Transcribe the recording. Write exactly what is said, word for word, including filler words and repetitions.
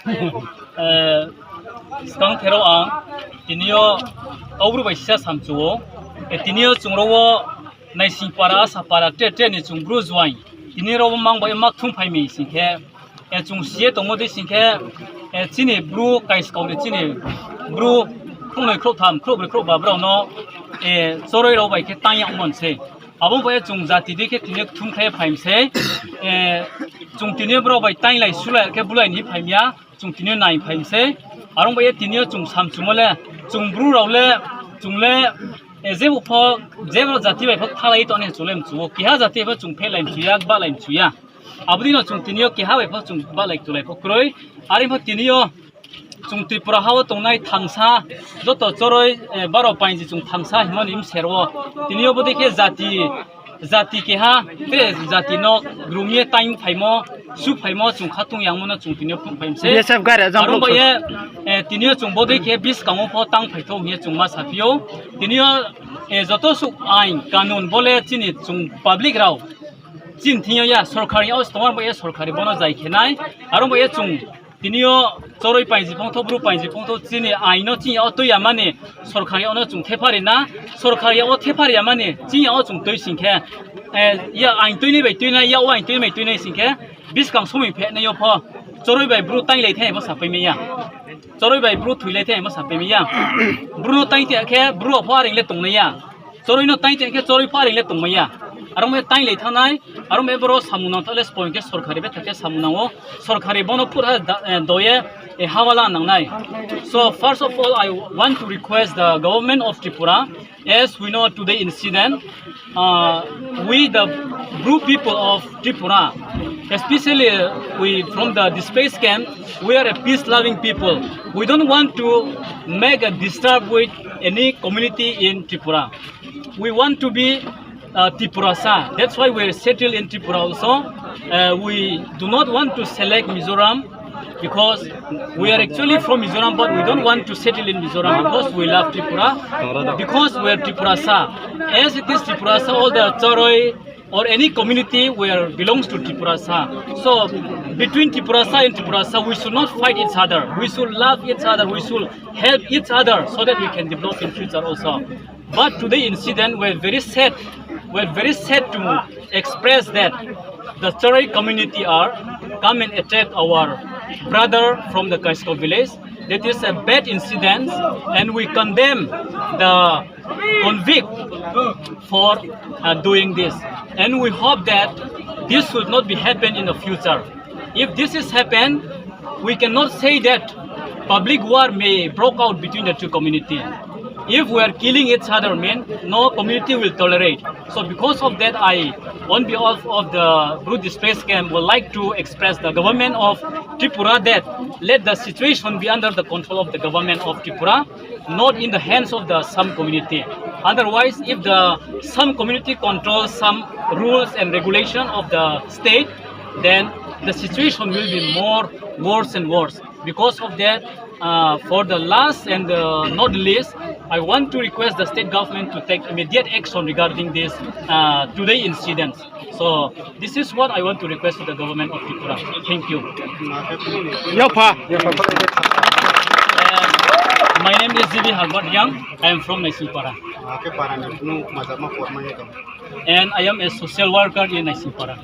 Eh, skang therao ang tini yo Kaubru bai sisa samchu ou. Eh, tini yo chung rao wo Naisingpara, Asapara, tre tre ni chung Bru join. Tini rao wo mang bai ma kthung phai mi sing khe, eh, chung si ye tongmo dei sing khe, eh, chini Bru kaiskau ni chini Bru khrouhnoi, khrouhtham, khrouhbroi, khrouhba brao no, eh, choroi rao bai khe tang yagmo sei. Abo bai ye chung jati dei khe tini yo kthung khe phai mi sei. Eh, chung tini yo brao bai tainglai sulai khe bulai ni phai mi ya. Chung tini yo nai phai mi sei. Are ong bai ye tini yo chung samchumo le, chung Bru rao le, chung le, eh, jebo pho, jebo jati bai pho kthalai tong ni chung le mchu ou. Keha jati bai pho chung phehlai mchu ya, bahlai mchu ya. Abo dei no chung tini yo keha bai pho chung bahlai tulai pho kroi. Are pho tini yo chung Tripura ha wo tongnai thangsa, joto choroi, eh, baro painji chung thangsa hingmo ni bser wo. Tini yo bodei khe jati, jati keha, tre jati no grum ye taing phaimo, su phaimo, chung khatung yangmo no chung tini yo phung phai mi sei. Aro bai ye, eh, tini yo chung bodei khe buskang wo pho tang phai thou hing ye chung ma saphi ou. Tini yo, eh, joto suh ain kanun bo le chini chung public rao chini thing yo ya, sorkari yo tongma bai ye sorkari bo no zai khe nai. Aro bai ye chung tini yo choroi painji phongthou, Bru painji phongthou, chini ain no chini yo tui ya mani, sorkari yo no chung thephari na, sorkari yo thephari ya mani chini yo chung tui sing khe, eh, ya ain tuinai bai tuinai, ya ain tuinai bai tuinai sing khe, buskang somoi phehnai yo pho choroi bai Bru tainglai thai pho sapai mai ya. Choroi bai Bru thoilai thai pho sapai mai ya. Bru no taing tong khe Bru pho areing le tongnai ya. Choroi no taing tong khe choroi pho areing le tongmai ya. Are ong bai ye tainglai thanngnai, are ong bai ye boro samung nangthaoh le sbo hing khe sorkari betha khe samung nang ou, sorkari bo no phut ha da-, eh, do ye, eh, hawala nangnai. So first of all, I want to request the government of Tripura, as we know today incident, uh, we the Bru people of Tripura, especially we from the displaced camp, we are a peace loving people. We don't want to make a disturb with any community in Tripura. We want to be, uh, Tiprasa. That's why we are settled in Tripura also. Uh, we do not want to select Mizoram because we are actually from Mizoram, but we don't want to settle in Mizoram because we love Tripura, because we are Tiprasa. As it is Tiprasa, all the Choroi or any community where belongs to Tiprasa. So between Tiprasa and Tiprasa, we should not fight each other. We should love each other. We should help each other so that we can develop in future also. But today incident, we're very sad. We're very sad to express that the Choroi community are come and attack our brother from the Kaiskau village. That is a bad incident, and we condemn the convict for, uh, doing this. And we hope that this should not be happen in the future. If this is happen, we cannot say that public war may broke out between the two community. If we are killing each other, man, no community will tolerate. So because of that, I, on behalf of the Bru displaced camp, would like to express the government of Tripura that let the situation be under the control of the government of Tripura, not in the hands of the some community. Otherwise, if the some community controls some rules and regulation of the state, then the situation will be more worse and worse. Because of that, uh, for the last and, uh, not the least, I want to request the state government to take immediate action regarding this, uh, today incident. So this is what I want to request to the government of Tripura. Thank you. Yapha. Uh, my name is G B Halbert Young. I am from Naisingpara. And I am a social worker in Naisingpara.